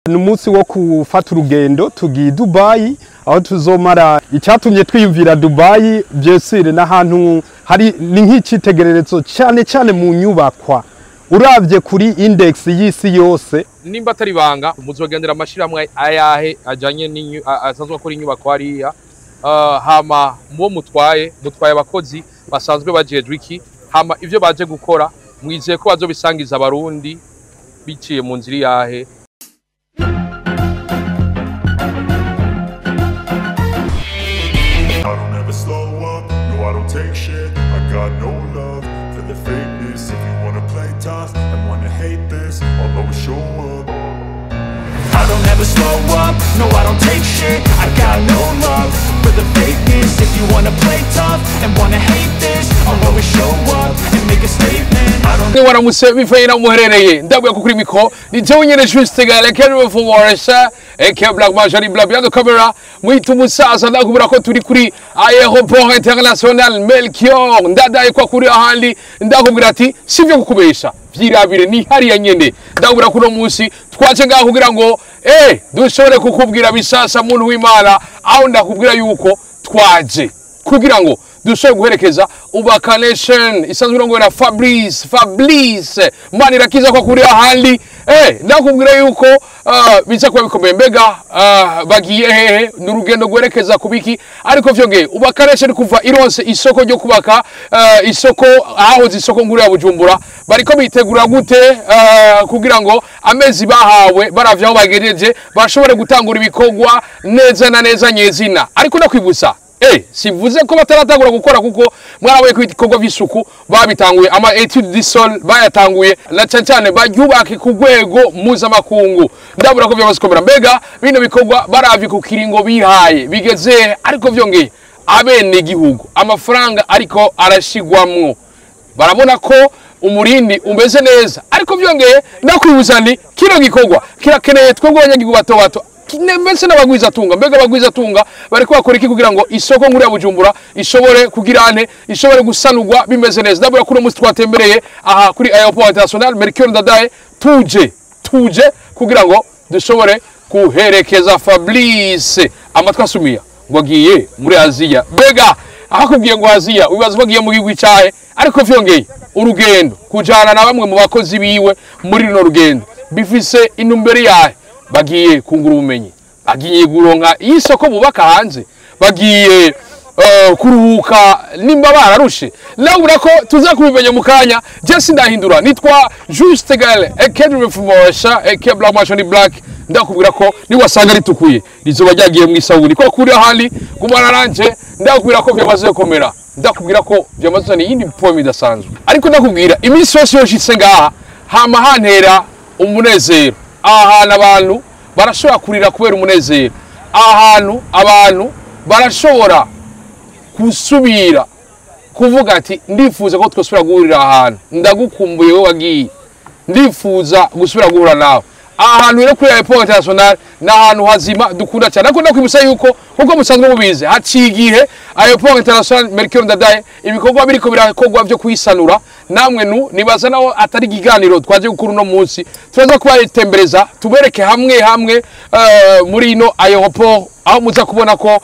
Ni umunsi wo gufata urugendo tugiye Dubai aho tuzomara. Icyatumye twiyumvira Dubai, bien sûr, n'ahantu hari ni nk'icitegererezo cyane cyane mu nyubakwa uravye kuri index y'isi yose. Nimba atari ibanga, muzogendera amashirahamwe ayahe ajanye asanzwe akora inyubako hariya? Hama muwo mutwaye abakozi basanzwe bajejwe iki? Hama ivyo baje gukora mwizeye ko bazobisangiza Abarundi biciye mu nzira iyahe? I don't ever slow up, no, I don't take shit. I got no love for the fakeness. If you wanna play tough and wanna hate this, I'll always show up. I don't ever slow up, no, I don't take shit. I got no love for the fakeness. If you wanna play tough and wanna hate this, I'll always show up and make a statement. I don't Ni waramutse bivanye naho muherereye, ndabwiye ko kuri micro ni jewe nyene Juste Gale Kenwe Fumoresa aka Black Major Black behind the camera mwita umusaza. Ndakubwira ko turi kuri Aéroport International Melchior Ndadaye kwa kuri ahandi. Ndakubwira ati sivyo kukubesha, vyirabire, ni hariya nyene. Ndakubwira ko uno munsi twaje ngaho kugira ngo dushobore kukubwira bisasa, muntu w'Imana, aho ndakubwira yuko twaje kugira ngo dushobore guherekeza Ubaka Nation isanzwe irongowe na Fabrice Manirakiza ko kuri ahandi. Ndakubwira yuko biza kuba bikomeye. Mbega bagiye hehe? Ni urugendo rwerekeza ku biki? Ariko vyongeye, Ubaka Nation kuva ironse isoko ryo kubaka isoko ahahoze isoko nkuru ya Bujumbura, bariko bitegura gute kugira ngo amezi bahawe, baravye aho bagejeje, bashobore gutangura ibikorwa neza na neza nyezina? Ariko ndakwibutsa, sivuze ko bataratangura gukora, kuko mwarabaye ko ibikorwa vy'isuku babitanguye, ama études du sol bayatanguye, na cyane cyane baryubake ku rwego mpuzamakungu. Ndabura ko vyamaze gukomera. Mbega bino bikorwa baravye ku kiringo bihaye bigeze? Ariko vyongeye, abene gihugu, amafaranga ariko arashigwamwo, barabona ko umurindi umeze neza? Ariko vyongeye, ndakwibutsa ni kino gikorwa kirakeneye twebwe abanyagihugu bato bato mbese n'abagwizatunga. Mbega abagwizatunga bariko bakora iki kugira ngo isoko nkuru ya Bujumbura ishobore kugira ane ishobore gusanurwa bimeze neza? Ndabura ko uno munsi twatembereye aha kuri Aéroport International Melchior Ndadaye, tuje kugira ngo dushobore kuherekeza Fabrice. Amatwi asumiya ngo agiye muri Aziya. Mbega ahakubwiye ngo Aziya, wibaza ko agiye mu gihugu icahe? Ariko vyongeye, urugendo kujana na bamwe mu bakozi biwe muri runo rugendo bifise intumbero yahe? Bagiye kungura ubumenyi, bagiye guronka isoko bubaka hanze, bagiye kuruhuka nimba bararushe? Ndabura ko tuza kubimenya mu kanya. Je sindahindura, nitwa Juste Gale aka Fumosha aka Black Machine Black. Ndakubwira ko niwasanga ritukuye rizoba ryagiye mu isabuni ko kuri ahandi. Gumana nanje, ndakubwira ko byamaze gukomera, ndakubwira ko byamaze kuzana iyindi poem idasanzwe. Ariko ndakubwira, iminsi yose yoshitse ngaha hama hantera umunezero. Aha hantu abantu barashobora kurira kubera umunezero, aha hantu abantu barashobora gusubira kuvuga ati ndifuza ko twosubira guhurira ahantu, ndagukumbuye wowe wagiye, ndifuza gusubira guhura nawe. Aha hantu rero kuri Aéroport International ni ahantu hazima dukunda cyane. Ariko ndakwibutsa yuko, nkuko musanzwe mubizi, haciye igihe Aéroport International Melchior Ndadaye ibikorwa biriko birakorwa byo kuyisanura. Namwe nu nibaza naho atari ikiganiro twaje gukora uno munsi, turaza kubatembereza tubereke hamwe hamwe muri ino aéroport aho muza kubona ko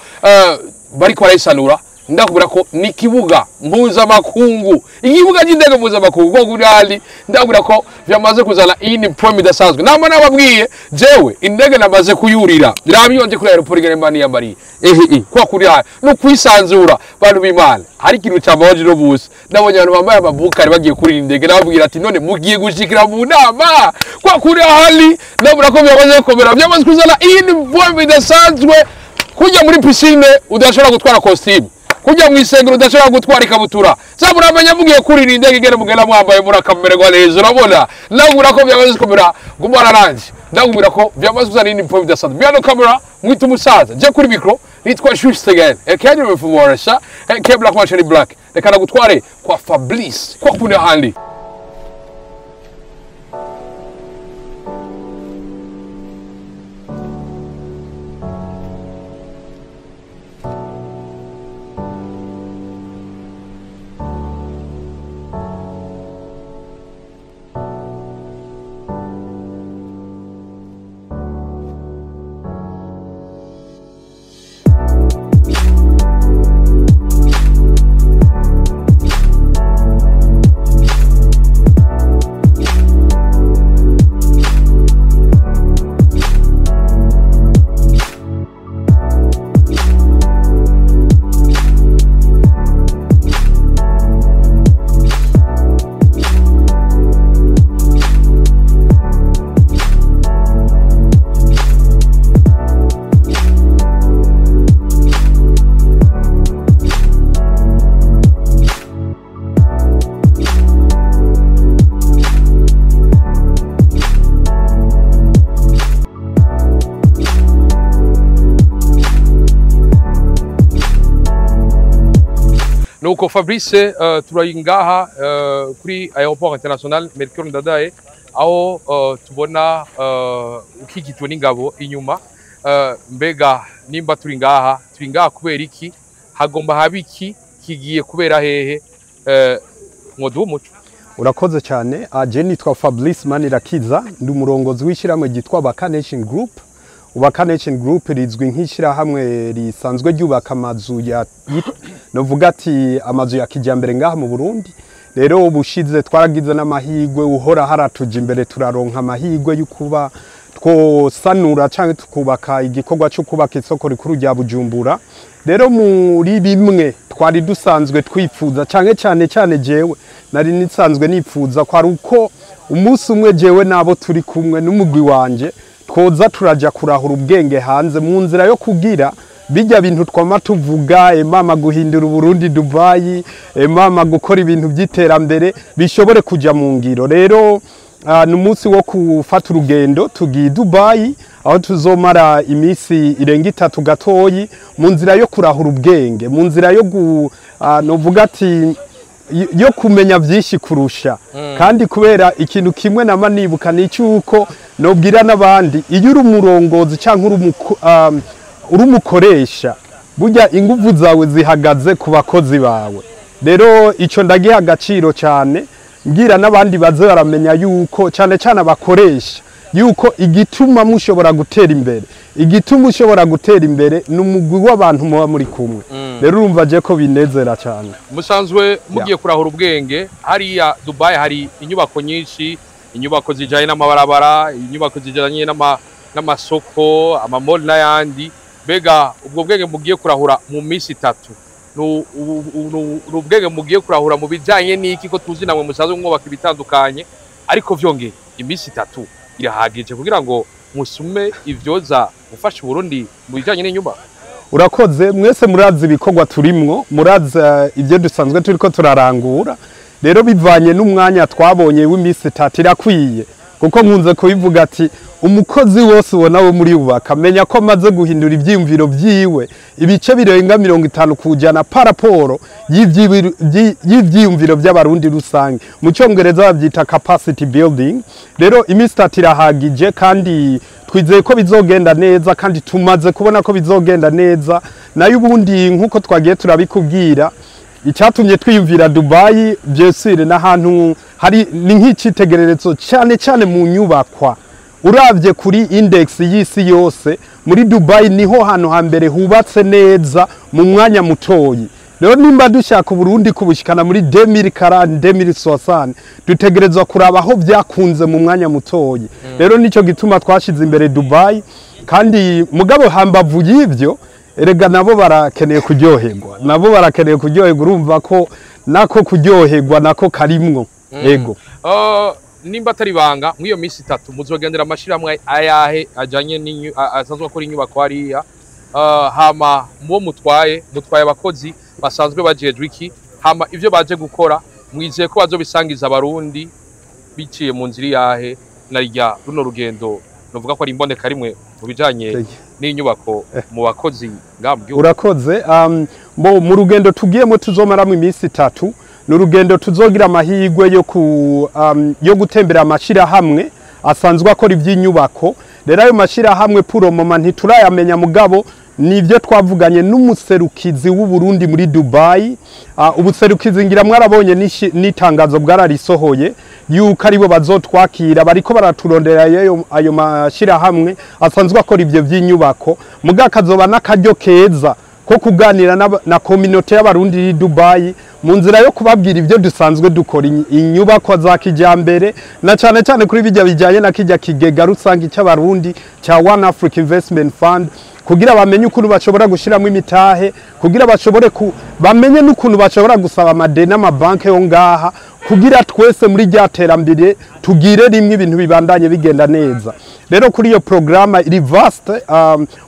bariko barayisanura. Ndakubwira ko ni ikibuga mpuzamakungu, ikibuga cy'indege mpuzamakungu ko kuri hali. Ndakubwira ko vyamaze kuzana iyi poem idasanzwe. Nama nababwiye, jewe indege namaze kuyurira. Raba iyo nje kuri aéroport igere mba niyambariye ehe kwa kuri hali no kwisanzura. Bantu b'Imana, hari ikintu cyambabaje no busa nabonye abantu bambaye amabukari bagiye kuri indege. Nababwira ati none mugiye gushikira mu nama kwa kuri hali? Ndabura ko byamaze gukomera, byamaze kuzana iyi poem idasanzwe. Kujya muri piscine udashobora gutwara costume, kujya mu isengero udashobora gutwara ikabutura, za muramenya mugiye kurira indege igere mugenda mwambaye murakamererwa neza. Urabona, ndabura ko byamaze gukomera. Gumana nanje, ndakubwira ko byamaze kuzana iyindi poem idasanzwe. Behind the camera mwita umusaza, je kuri micro nitwa Juste Gael aka Fumoresa aka Black Machine Black. Reka nagutware kwa Fabrice kwa kundi ahandi. Nuko Fabrice, turi ngaha kuri Aéroport International Melchior Ndadaye, aho tubona ukikijwe n'ingabo inyuma. Mbega nimba turi ngaha, turi ngaha kubera iki? Hagomba haba iki? Kigiye kubera hehe? Mwoduha umuco. Urakoze cyane. Je nitwa Fabrice Manirakiza, ndi umurongozi w'ishyirahamwe ryitwa Ubaka Nation Group. Ubaka Nation Group rizwi nk'ishyirahamwe risanzwe ryubaka amazu ya novuga ati amazu ya kijyambere ngaha mu Burundi. Rero ubushize twaragize n'amahigwe, uhora haratuja imbere, turaronka amahigwe yo kuba twosanura cyangwa tukubaka igikorwa cyo kubaka isoko rikuru rya Bujumbura. Rero muri bimwe twari dusanzwe twifuza cyane cyane cyane, jewe nari nisanzwe nifuza ko ari uko umunsi umwe jewe nabo turi kumwe n'umugwi wanje twoza turaja kurahura ubwenge hanze, mu nzira yo kugira bijya bintu twama tuvuga, mama guhindura Uburundi Dubai, mama gukora ibintu by'iterambere, bishobore kuja mu ngiro. Rero ni umunsi wo gufata urugendo, tugiye Dubai, aho tuzomara iminsi irenga 3 gatoyi, mu nzira yo kurahura ubwenge, mu nzira yo novuga ati yo kumenya byinshi kurusha. Kandi kubera ikintu kimwe nama nibuka ni cyuko nobwira n'abandi, iyo uri umurongozi cyangwa uri umukoresha, burya ingufu zawe zihagaze ku bakozi bawe. Rero icyo ndagiha agaciro cyane, mbwira n'abandi baze baramenya yuko cyane cyane abakoresha, yuko igituma mushobora gutera imbere, igituma ushobora gutera imbere ni umugwi w'abantu muba muri kumwe. Rero urumva je ko binezera cyane. Musanzwe mugiye kurahura ubwenge hariya Dubai, hari inyubako nyinshi, inyubako zijanye n'amabarabara, inyubako zijanye n'amasoko, ama mall n'ayandi. Mbega ubwo bwenge mugiye kurahura mu minsi 3, ni ubwenge mugiye kurahura mu bijanye n'iki, ko tuzi namwe musanzwe mwubaka ibitandukanye? Ariko vyongeye, iminsi 3 irahagije kugira ngo musume ivyoza gufasha Uburundi mu bijanye n'inyubako? Urakoze. Mwese murazi ibikorwa turimwo, murazi ibyo dusanzwe turiko turarangura. Rero bivanye n'umwanya twabonye w'iminsi 3, irakwiye, kuko nkunze kubivuga ati umukozi wose ubona wo muri Ubaka, menya ko amaze guhindura ivyiyumviro vyiwe ibice birenga 50% par rapport y'ivyiyumviro by'Abarundi rusange. Mu Cyongereza bavyita capacity building. Rero iminsi 3 irahagije, kandi twizeye ko bizogenda neza, kandi tumaze kubona ko bizogenda neza. Nayo ubundi, nk'uko twagiye turabikubwira, icyatumye twiyumvira Dubai, bien sûr n'ahantu hari ni nk'icitegererezo cyane cyane mu nyubakwa. Uravye kuri index y'isi yose, muri Dubai niho hantu hambere hubatse neza mu mwanya mutoyi. Rero nimba dushaka Uburundi kubushikana muri 2040, 2060, dutegerezwa kuraba aho byakunze mu mwanya mutoyi. Rero nico gituma twashize imbere Dubai. Kandi mugabo hambavu y'ivyo, erega nabo barakeneye kuryoherwa, nabo barakeneye kuryoherwa. Urumva ko nako kuryoherwa nako karimwo, ego. Nimba atari banga, muri iyo minsi 3 muzogendera amashirahamwe ayahe ajanye asanzwe akora inyubako hariya? Hama muwo mutwaye abakozi basanzwe bajejwe iki? Hama ivyo baje gukora, mwizeye ko bazobisangiza Abarundi biciye mu nzira yahe, na runo rugendo novuga ko ari imboneka rimwe mu bijanye n'inyubako mu bakozi ngaha mu gihugu? Urakoze. Mu rugendo tugiyemo tuzomaramo iminsi 3, ni urugendo tuzogira amahirwe yo gutembera amashirahamwe asanzwe akora iby'inyubako. Rero ayo mashirahamwe pour le moment ntiturayamenya, mugabo nivyo twavuganye n'umuserukizi w'u Burundi muri Dubai. Ubuserukizi ngira mwarabonye n'itangazo bwararisohoye yuko aribo bazotwakira. Bariko baraturondera ayo mashirahamwe asanzwe akora ivyo by'inyubako. Mugabo kazoba n'akaryo keza ko kuganira na communauté y'Abarundi iri Dubai, mu nzira yo kubabwira ibyo dusanzwe dukora, inyubako za kijambere, na cyane cyane kuri bijya bijyanye na kijya kigega rusange cy'Abarundi cya One Africa Investment Fund, kugira bamenye ukuntu bashobora gushiramo imitahe, kugira bashobore bamenye n'ukuntu bashobora gusaba amadeni n'amabanki yo ngaha, kugira twese muri rya terambere tugire rimwe, ibintu bibandanye bigenda neza. Rero kuri iyo programme iri vaste,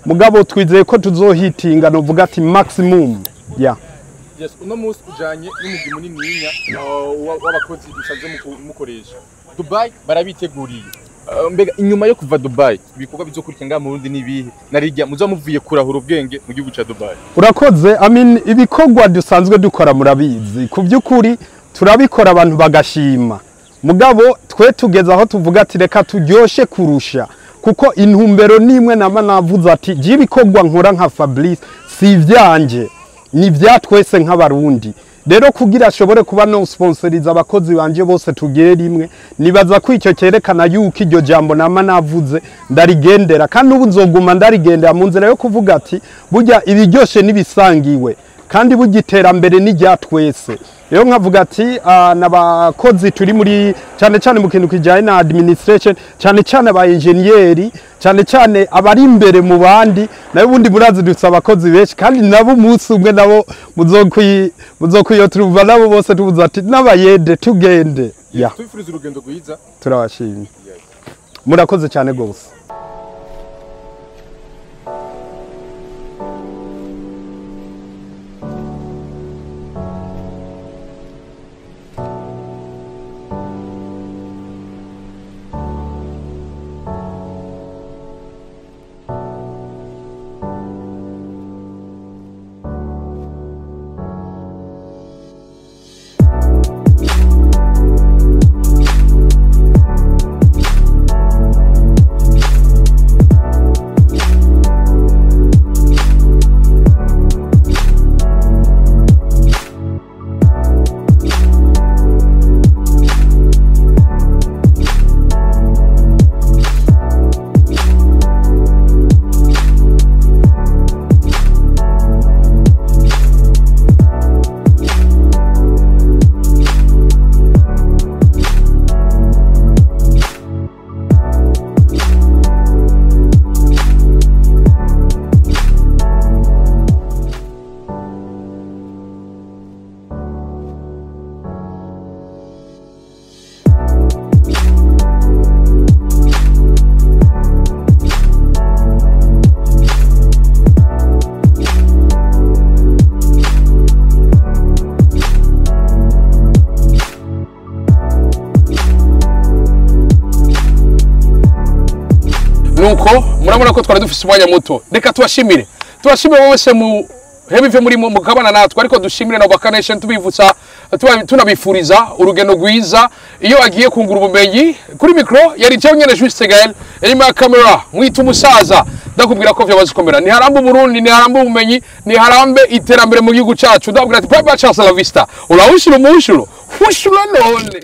mugabo twizeye ko tuzohitinga novuga ati maximum, yeah. Yes, uno munsi ujanye n'umugwi munininya w'abakozi musanzwe mukoresha. Dubai barabiteguriye. Mbega inyuma yo kuva Dubai, ibikorwa bizokurikira ngaha mu Burundi nibihe? Narijya muza muvuye kurahura ubwenge mu gihugu ca Dubai. Urakoze. I mean, ibikorwa dusanzwe dukora murabizi, ku by'ukuri turabikora abantu bagashima, mugabo twe tugeze aho tuvuga ati reka turyoshe kurusha, kuko intumbero nimwe nama navuze ati je ibikorwa nkora nka Fabrice si ivyanje, ni ibya twese nk'abarundi. Rero kugira ashobore kuba no sponsoriza abakozi banje bose tugire rimwe, nibaza ko icyo cyerekana yuko iryo jambo nama navuze ndarigendera, kandi ubu nzoguma ndarigendera mu nzira yo kuvuga ati burya ibiryoshe nibisangiwe, kandi burya iterambere ni rya twese. Rero nkavuga ati n'abakozi turi muri cyane cyane mu kintu kijyanye na administration, cyane cyane aba engineer, cyane cyane abari imbere mu bandi, nayo ubundi murazi dufite abakozi benshi, kandi nabo umunsi umwe nabo muzokwiyo turuva nabo bose tubuze ati n'abayede tugende. Ya, Tubifuriza urugendo rwiza. Turabashimye, murakoze cyane gose. Nuko murabona ko twari dufise umwanya muto, reka tubashimire bose mu hebe ivyo murimo mukabana natwe, ariko dushimire na Ubaka Nation, tubivutsa tunabifuriza urugendo rwiza iyo agiye kungura ubumenyi. Kuri micro yari jewe nyene Juste Gaël, inyuma ya camera mwita umusaza, ndakubwira ko vyabaze komera. Ni harambe Burundi, ni harambe ubumenyi, ni harambe iterambere mu gihugu cacu. Ndakubwira ati bye bye, ciao, la vista, urawushira umushuro hushura none.